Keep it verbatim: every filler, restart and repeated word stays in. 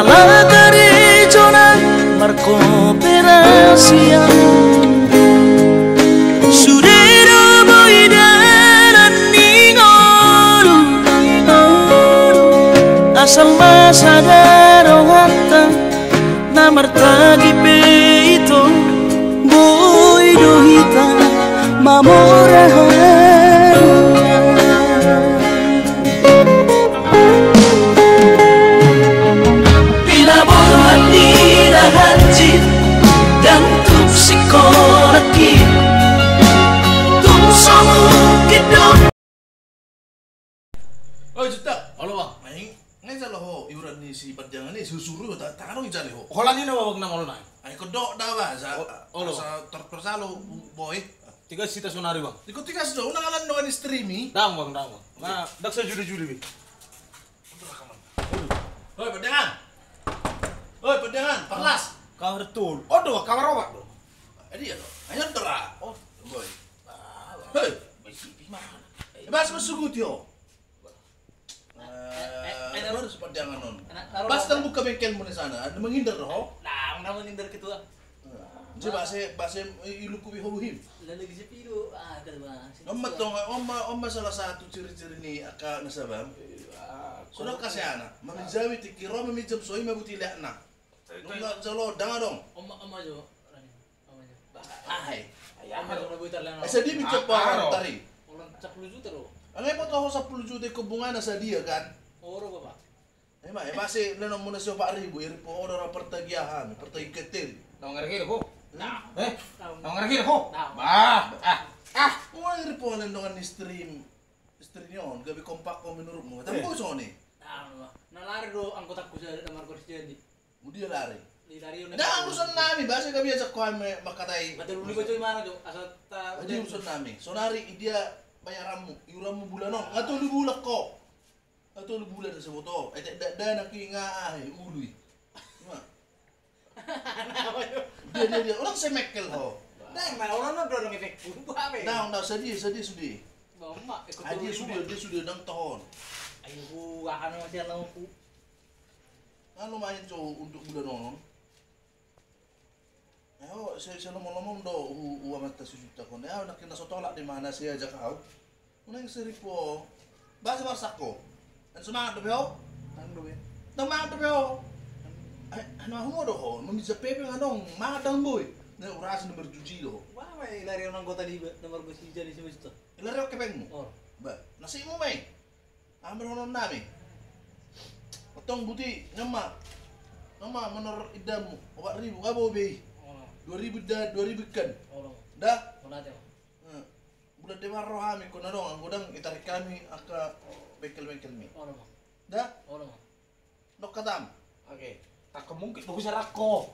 Ala karejona markoperasian, sude do boi dalan ni ngolu. Asal ma sada ronganta na martagi pe ito, boi do hita mamora haroa. Pinaborhat ni na hansit, ndang tuk singkola hita, tuk so mungkin do. Oi, Juta. Olo, Bang. Main, ngai jalo ho iuran ni si Panjangan ni, si Usuru, ta, ta, anu jalo ho. Holan i na, Bang, na olo nai. Ai kodok da, Bang, sa, olo. Sa tor, tor salo, boy. Tiga sita sonari, Bang. Tiga, tiga sita, unang alan dongan istri mi. Ndang, Bang, ndang, Bang. Na, ndang sa juli-juli, Bang. Oi, Pandangan. Oi, Pandangan, parlas. Kamar tolu. Oh, do, kamar opat do. Eh, dia do. Ayo, Dora. Oh, boy. Hei. Bas masugut yo. Eh, baru si Pandangan on. Bas, ndang buka bengkelmu di sana. Ada menghindar ho. Nah, menghindar ketua. Jadi bahasa, bahasa iluku biho buhim. Lalu di Jepiro, ah, ada bahasa. Om ma tong, om ma, om ma salah satu ciri-ciri ni angka nasabam. Sudah kasih anak, maminjami tingki ro, maminjam soi, mabuti leakna. Nunga jalo, ndang adong. Om ma, om ma jo. Om ma jo. Ahai. Om ma jo, na butar leakna. Eh, sedih minjam po tari. Orang sepuluh juta do. Anggo iboto ho sepuluh juta i, bungana sadia kan? Oro, Bapak. Ema, ema si lenon muna si opat ribu, iri po oda ra pertagi aha, pertagi ketel. Naung ngergir ho. Nah. Eh? Naung ngergir ho. Bah, ah, ah. Muna iri po lenon dongan istri, istri ni on, gabe kompak ho menurutmu. Tapi kok soni? Nah, na lari do anggota ku sada na margoris jadi. Mudia lari. Ndang urusan nami, bahasa gabe ajak ko ame makatai. Batal uli baca imana jo, asal ta. Jadi urusan nami. Sonari idia bayaranmu, iuranmu bulan on, nga tolu bulan ko. Atau lu bulan na seboto, eh, tek dakdanak i nga ahe, ulu i. Ima. Dia, dia, dia, orang semekkel ho. Nah, orang na dorong efek. Nah, nah, sadia, sadia sude. Dia sude, dia sude ndang tohon. Ayo, ku, akan masih anak ku. Anu main jo untuk bulan onom. Aho, se, se lomo-lomo do hu, hu amanta si Juta on. Aho, nangkin na so tolak di mana si ajak au. Unang seri po. Bahasa marsak ho. An so mangan dope ho? Ndang dope. Ndang mangan dope ho? Ai, anu ahu do ho, maminjam pe pe nga adong, mangan ndang boi. Na urasi na marjuji do ho. Wah, mai lari on anggota di ba, na margoris jadi si Juta. Lari on kepengmu. Oh. Ba, nasibmu mai. Ambil honon nami. Potong buti, nama. Nama menor idamu, opat ribu, nga boi be i. Dua ribu da, dua ribu ikan. Da? Bulan depan ro hami, kona dong, anggo ndang itarik hami angka bengkel-bengkel mi. Da? Dok katam. Oke. Tak kemungkin bagus arako.